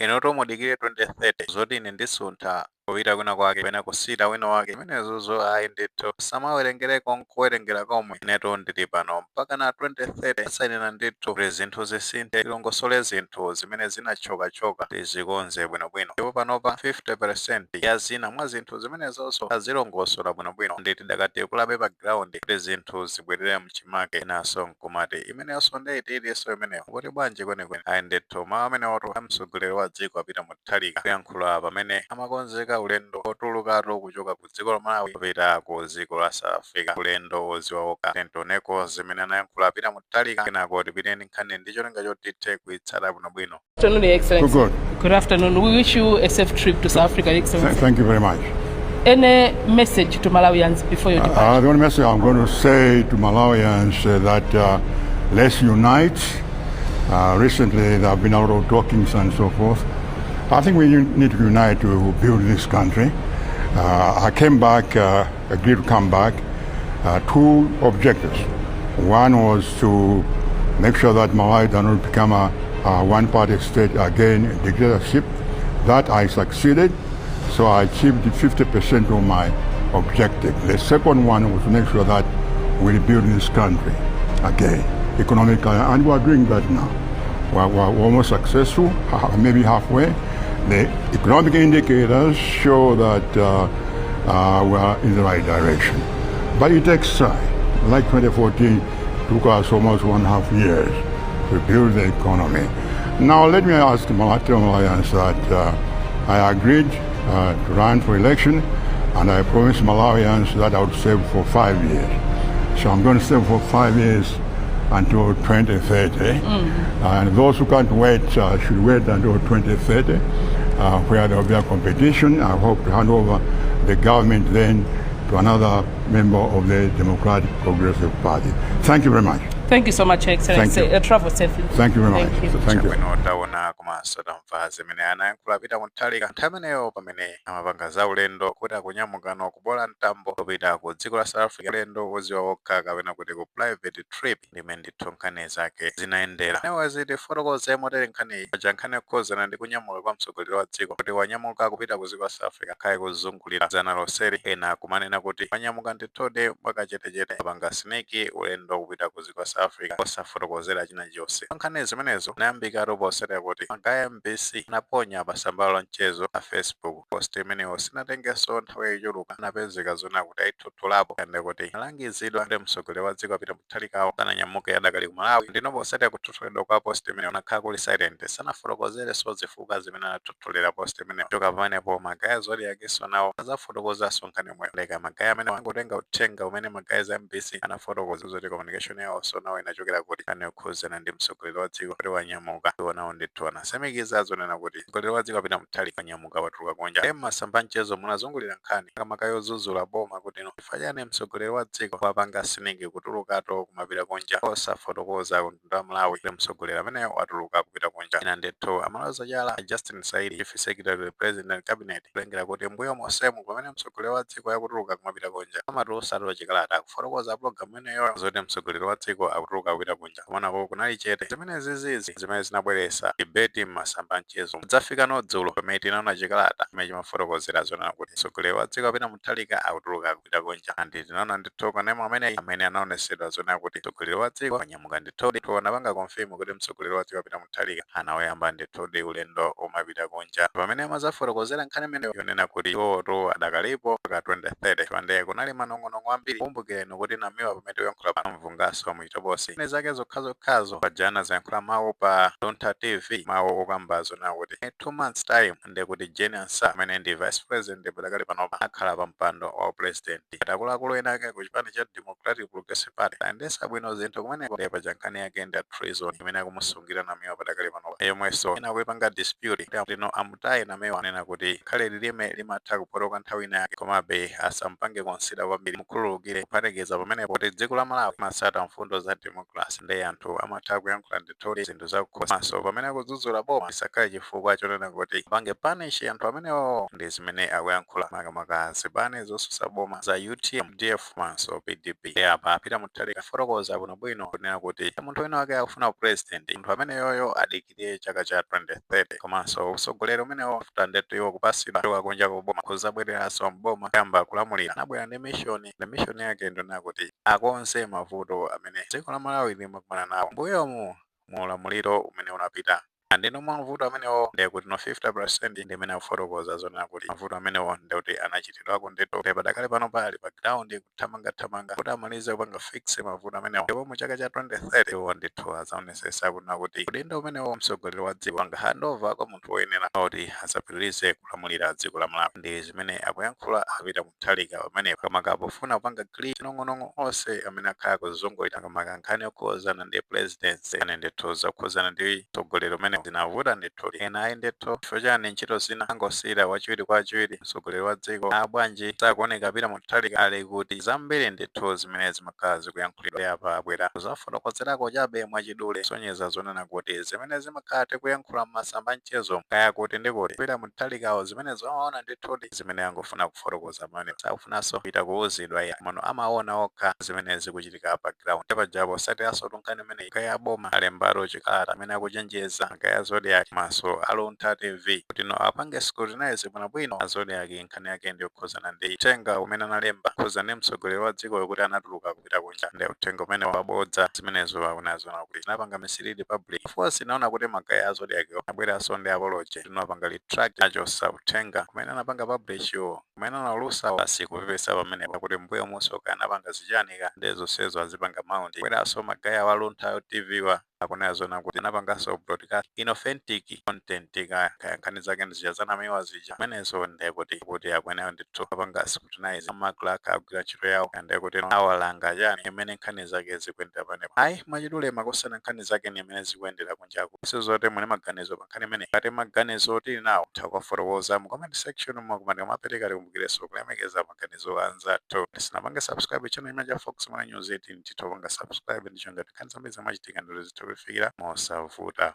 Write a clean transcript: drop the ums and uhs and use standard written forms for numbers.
Inutu mudikire 2030. Zoti ine ndisuntha kupita kwina kwake kapena kusita wina wake, zimenezozo ayi ndithu, samawerengereko nkuwerengera komwe. Inetu ndili pano mpaka na 2030. Asainena ndithu kuti zinthu zisinthe, tilongosole zinthu zimene zinachokachoka, tizikonze bwinobwino. Ndipo panopa 50% ya zina mwa zinthu zimenezonso azilongosola bwinobwino, ndi tidakati kulabe pa ground kuti zinthu zibwerere mchimake. Inanso nkumati imeneyonso ndeyitiliso imeneyo kuti bwanji kwenikweni? Ayi ndithu, mawu amenewotu amtsogoleri wa dziko a Peter Mutharika kuyankhula pamene amakonzeka ulendo otulukatu kuchoka ku dziko la Malawi kupita ku dziko la South Africa, ulendo woziwa okha. Tioneko zimene anayankhula Peter Mutharika, kenako tipiteni nkhani ndi cholinga choti tithe kuitsata bwinobwino. Afternoon, Your Excellency. Good. Good afternoon. We wish you a safe trip to South Africa, Your Excellency. Thank you very much. Any message to Malawians before your departure? The only message I'm going to say to Malawians that let's unite. Recently, there have been a lot of talkings and so forth. I think we need to unite to build this country. I came back, agreed to come back, two objectives. One was to make sure that Malawi does not become a one-party state again, a dictatorship. That I succeeded. So I achieved 50% of my objective. The second one was to make sure that we rebuild this country again, economically, and we are doing that now. We're almost successful, maybe halfway. The economic indicators show that we are in the right direction. But it takes time. Like 2014 took us almost 1.5 years to build the economy. Now let me ask Malawians that I agreed to run for election, and I promised Malawians that I would serve for 5 years. So I'm going to serve for 5 years until 2030. And those who can't wait should wait until 2030, where there will be a competition. I hope to hand over the government then to another member of the Democratic Progressive Party. Thank you very much. Thank you so much, Your Excellency. Thank you. Travel safely. Thank you very much. Thank you. Thank you. Chabwino, taona komanso tamva zimene anayankhula Peter Mutharika nthawi imeneyo pamene amapanga za ulendo kuti akunyamukano kubola mtambo kupita ku dziko la South Africa, ulendo woziwa wokha kapena kuti ku private trip, ndimene ndithu nkhani zake zinayendera. Newazi tifotokoze motere nkhaniyi paja, nkhani yokhuzana ndi kunyamuka kwa mtsogoleri wa dziko kuti wanyamuka kupita ku dziko la South Africa, khale kuzungulira dzana loseri, ena kumanena kuti wanyamuka ndithudi mwakachetechete, apanga sneak ulendo kupita ku dziko la South Africa osafotokozera china chonse. Nkhani zimenezo nayambikatu posera kuti magaya MBC anaponya pa tsamba la mchezo la Facebook post imeneyo. Sinatengenso nthawi yochuluka, anapezeka zona kuti ayithuthulapo kande kuti alangizidwa kuti mtsogoleri wa dziko a Peter Mutharikawo sananyamuke, adakali ku Malawi. Ndino posatira kuthuthuledwa kwa post imeneyo, anakhala kuli silent, sanafotokozerenso zifukwa zimene anathuthulira post imeneyo. Choka pamenepo, magaya Zodiac nawo azafotokozanso nkhani yomweyo. Leka magaya amene angotenga uthenga umene magaya za MBC anafotokoza zoti communication yawo so nawo inachokera kuti nkhani yokhuzana ndi mtsogoleri wa dziko kuti wanyamuka, iwo nawo ndithu anasemikiza zonena kuti mtsogoleri wa dziko a Peter Mutharika wanyamuka, watuluka kunja. E, masamba mchezo munazungulira nkhani kamaka yozuzula boma kuti no, chifukwa chani mtsogoleri wa dziko wapanga sneak kutulukato kumapita kunja osafotokoza kumtundu wa Malawi kuti mtsogoleri ameneyo watuluka kupita kunja? Ina ndithu amaloza chala Justin Saidi, Chief Secretary to the President and Cabinet, kulengera kuti mbuyo mosemu pamene mtsogoleri wa dziko yakutuluka kumapita kunja amatulusa chikalata kufotokoza program imeneyo zoti mtsogoleri wa dziko akutuluka kupita kunja. Kumanako kunali chete. Zimene zizizi zimene zinabweresa debate m'masamba mchezo. Kudzafika nodzulo pamene tinaona chikalata chimene chimafotokozera zonena kuti mtsogoleri wa dziko a Peter Mutharika akutuluka kupita kunja, and tinaona ndithu kanema amene amene anaonesedwa zonena kuti mtsogoleri wa dziko wanyamuka ndithu. Anapanga confirm kuti mtsogoleri wa dziko a Peter Mutharika anawoyamba ndithudi ulendo umapita kunja. Pamene amazafotokozera nkhani imeneyo yonena kuti iwoto adakalipo mpaka 2030, pande kunali manong'onong'o ambiri. Kumbukireni kuti Namiwa pamene tikuyankhula pano mvungaso muchitoposi ine zake zokhazokhazo pajana zayankhula mawu pa Luntha TV, mawu okamba zonena kuti in 2 months time ndi kuti Jane Ansah amene ndi vice president padakali panopa akhala pa mpando wa president. Akuluakulu ena ake ku chipani cha Democratic Progressive Party ayendesa bwino zinthu kumeneko. Ndi paja nkhani yake ndi treason imene akumusungira Namiwa padakali panopa, yomwenso ena akuipanga dispute lino amutaye Namiwa, anena kuti khale lilime limatha kuphotoka nthawi ina yake, komabe asampange consider kwambiri, mukhululukire. Kuphatikiza pamenepo kuti dziko la Malawi masata mfundo za za democracy, ndi anthu amatha kuyankhula ndithu zinthu zakukhosi. Pamene akudzudzula boma, isakhale chifukwa chonena kuti pange punish anthu amenewo. Ndi zimene akuyankhula makamaka zipani zosusa boma za UTM, DF manso PDP. Ndi apa Peter Mutharika afotokoza bwinobwino kunena kuti munthu wina wake akufuna president, munthu ameneyoyo adikire chaka cha 2030, komanso usogoleri umenewo ndetu iwo kupasidwa kuchoka kunja kuboma kuzabwereranso mboma kuyamba kulamulira. Anabwera ndi mission, ndi mission yake ndionena kuti akonze mavuto amene dziko la Malawi limakumana nawo mbuyomu mu ulamuliro umene unapita. Andino mavuto amenewo ndiye kuti no 50% ndi imene akufotokoza zonena kuti mavuto amenewo ndiye kuti anachitidwako ndithu. Ndiye padakale pano pali pa ground kuthamangathamanga kuti amalize kupanga fix mavuto amenewo, ndipo mu chaka cha 2030 iwo ndithu azaonesesa kunena kuti udindo umenewo mtsogoleri wa dziko panga handover kwa munthu woyenera kuti azapitirize kulamulira dziko la Malawi. Ndi zimene akuyankhula a Peter Mutharika pamenepo, makamaka pofuna kupanga clear nong'onong'o onse amene akhala kuzungulira, makamaka nkhani yokhuzana ndi presidency ane ndithu zokhuzana ndi mtsogoleri umene zinavuta ndithu. Ena ayi ndithu, chifukwa chani ntchito zina angosiyira wachiwiri kwa achiwiri mtsogoleri wa dziko? Abwanji sakuoneka Peter Mutharika ali kuti? Zambiri ndithu zimene zimakhala zikuyankhulidwa. Apa abwera kuzafotokozerako chabe mwachidule, sonyeza zonena kuti zimene zimakhala tikuyankhula m'masamba mchezo kaya kuti ndikuti Peter Mutharikawo zimene zomaona ndithu zimene angofuna kufotokoza pamene sakufunanso kupita kuwuzidwa ya mano, amaona okha zimene zikuchitika pa ground pajapo. Satiranso nkhani imene kaya boma alembaro chikalata amene akuchenjeza kaya Zodiak maso a Luntha TV kuti no apange scrutinize bwinobwino a Zodiak. Nkhani yake ndi yokhuzana ndi uthenga umene analemba khuzana ndi mtsogoleri wa dziko kuti anatuluka kupita kunja, ndi uthenga umene wabodza. Zimenezo akunazona kuti zinapanga mislead public. Of course inaona kuti ma guys a Zodiak abweranso ndi apology, tinapanga retract, achosa uthenga kumene anapanga publish iwo kumene analusa basi, kupepesa pamenepo kuti mbuyo musoka anapanga zichanika ndi zonsezo azipanga mount. Bweranso ma guys a Luntha TV wa akunena zona kuti anapanganso broadcast inauthentic content, kaya kaya nkhani zake ndizija zanamiwa zija zimenezo. Ndiye kuti akuyenera ndithu apanga scrutinize, ama clerk agwira ntchito yawo, ndiye kuti awalanga chani imene nkhani zake zikuyendera panepo. Ayi, mwachidule makosana nkhani zake ni imene zikuyendera kunjaku. Sizoti muli maganizo pa nkhani imene, ngati maganizo tili nawo tha kuwafotokoza mu comment section mwakumati mapereka. Tikumbukirenso kulemekeza maganizo anzathu. Tisinapange subscribe channel imene cha Fox Mwana News 18, titha kupanga subscribe ndicho ngati nkhani zambiri zamachitika ndilo zitha kufikira mosavuta.